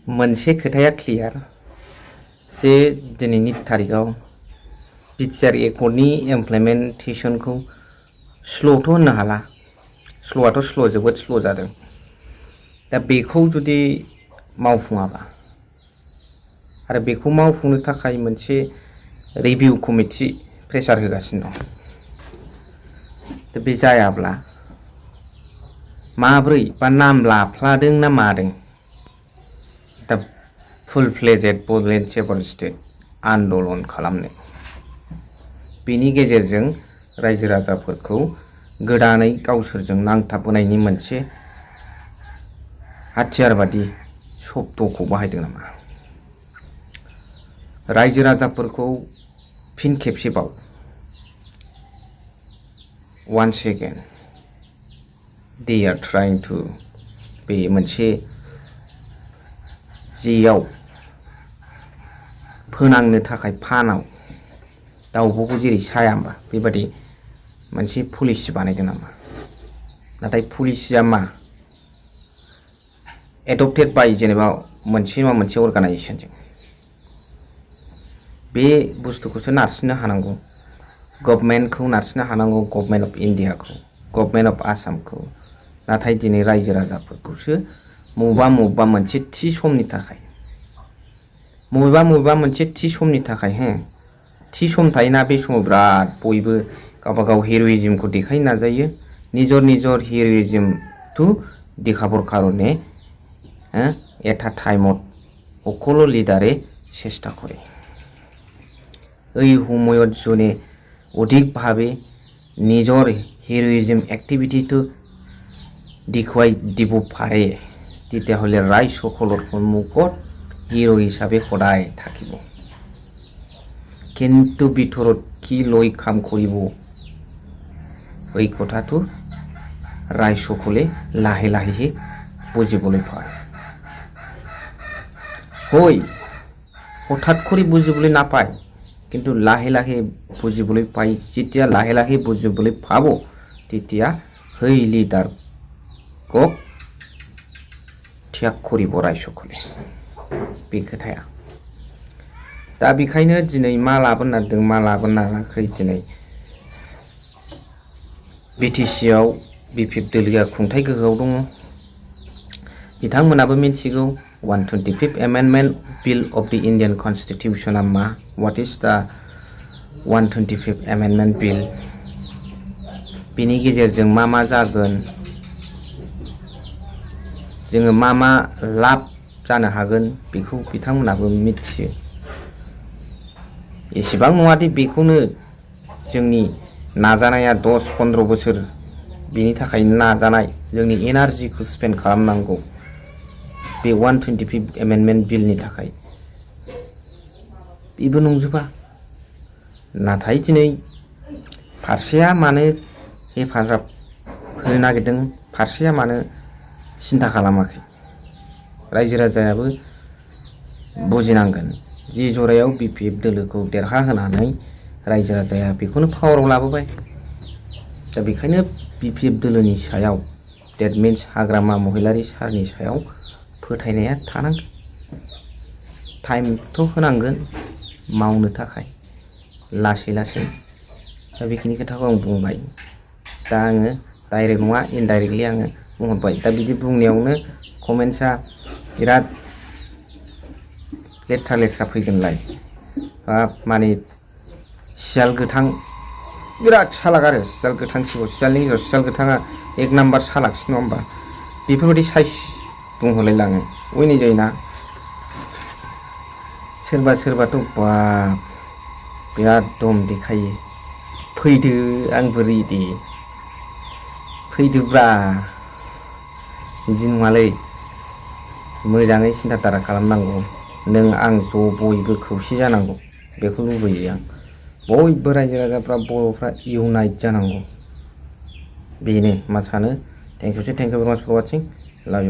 मोनसे खोथाया क्लियार जे दिनैनि तारिखाव बिटिआर एकर्डनि इमप्लिमेन्टेसनखौ स्ल'थ' होननो हाला। स्ल'आथ' जोबोद स्ल' जादों। दा बेखौ जुदि मावफुङाबा आरो बेखौ मावफुंनो थाखाय मोनसे रिभिउ कमिटि प्रेसार होगासिनो दं। दा बे जायाब्ला माब्रै बा नाम लाफ्लादों ना मादों दा फुल फ्लेजेड बड'लेण्ड सेपारेटिस्ट आन्दलन खालामनो बेनि गेजेरजों रायजो राजाफोरखौ गोदानै गावसोरजों नांथाबहोनायनि मोनसे हाथियार बादि शब्दखौ बाहायदों नामा? रायजो राजाफोरखौ फिन खेबसेबाव once again they are trying to बे मोनसे जेयाव फोनांनो थाखाय फानाव दाउब'खौ जेरै साया होमबा बेबादि मोनसे पलिसि बानायदों नामा? नाथाय पलिसिया मा? एडप्टेड बाय जेनेबा मोनसे नङा मोनसे अर्गानाइजेसनजों बे बुस्थुखौसो नारसिननो हानांगौ। गभर्नमेन्टखौ नारसिननो हानांगौ, गभर्नमेन्ट अफ इन्डियाखौ, गभर्नमेन्ट अफ आसामखौ। नाथाय दिनै रायजो राजाफोरखौसो मबेबा मोनसे थि समनि थाखाय मबेबा मोनसे थि समनि थाखाय थि सम थायोना बे समाव बिराद बयबो गावबागाव हिर'इज्मखौ देखायनो नाजायो। निजर हिर'इज्म टु देखाबर कारणे एट आ टाइमत সকলো লিডারে চেষ্টা করে এই সময়ত যোনে অধিকভাৱে নিজৰ হিৰ'ইজম এক্টিভিটিটো দেখুৱাই দিব পাৰে তেতিয়াহ'লে ৰাইজসকলৰ সন্মুখত হিৰ' হিচাপে সদায় থাকিব। কিন্তু ভিতৰত কি লৈ কাম কৰিব এই কথাটো ৰাইজসকলে লাহে লাহে বুজিবলৈ পায়। হয় হঠাৎ কৰি বুজিবলৈ নাপায়, কিন্তু লাহে লাহে বুজিবলৈ পায়। যেতিয়া লাহে লাহে বুজিবলৈ পাব তেতিয়া সেই লিডাৰক ত্যাগ কৰিব ৰাইজসকলে। बे खोथाया दा बेखायनो दिनै मा लाबोनो नागिरदों मा लाबोनो नागिराखै दिनै बिटिसिआव बिपिएफ दोलोआ खुंथाय गोहोआव दङ। बिथांमोनाबो मिथिगौ 125th Amendment Bill of the Indian Constitution मा what is the 125th Amendment Bill बिनि गेजेरजों मा जागोन जोङो मा लाब जानो हागोन बेखौ बिथांमोनाबो मिथियो। एसेबां नङादि बेखौनो जोंनि नाजानाया 10-15 बोसोर बिनि थाखाय नाजानाय जोंनि एनार्जिखौ स्पेन्ड खालामनांगौ बे 125th Amendment बिलनि थाखाय बेबो नंजोबा। नाथाय दिनै फारसेया मानो हेफाजाब होनो नागिरदों फारसेया मानो सिन्था खालामाखै रायजो राजायाबो बुजिनांगोन। जि जरायाव बिपिएफ दोलोखौ देरहाहोनानै रायजो राजाया बेखौनो पावाराव लाबोबाय। दा बेखायनो बिपिएफ दोलोनि सायाव डेट मिन्स हाग्रामा महिलारि सारनि सायाव फोथायनाया थानांगोन। टाइमथ' होनांगोन मावनो थाखाय लासै लासै। दा बेखिनि खोथाखौ आं बुंबाय। दा आङो डाइरेक्ट नङा इनडाइरेक्टलि आङो बुंहरबाय। दा बिदि बुंनायावनो कमेन्ट्सआ बिराद लेथ्रा फैगोनलाय माने सियाल गोथां बिराद सालाक आरो सियाल गोथां सियालनि गेजेराव सियाल गोथाङा 1 नाम्बार सालाकसिन नङा होमबा बेफोरबायदि साइज बुंहरलायलाङो अयनाय जायोना सोरबाथ' बा बिराद दम देखायो फैदो आंबो रेडि फैदोब्रा बिदि नङालै मोजाङै सिन्था धारा खालामनांगौ। नों आं ज' बयबो खौसे जानांगौ बेखौ लुबैयो आं। बयबो रायजो राजाफ्रा बर'फ्रा इउनाइट जानांगौ बेनो मा सानो। थेंक इउ भेरि माच फर वाचिं। लाभ इउ।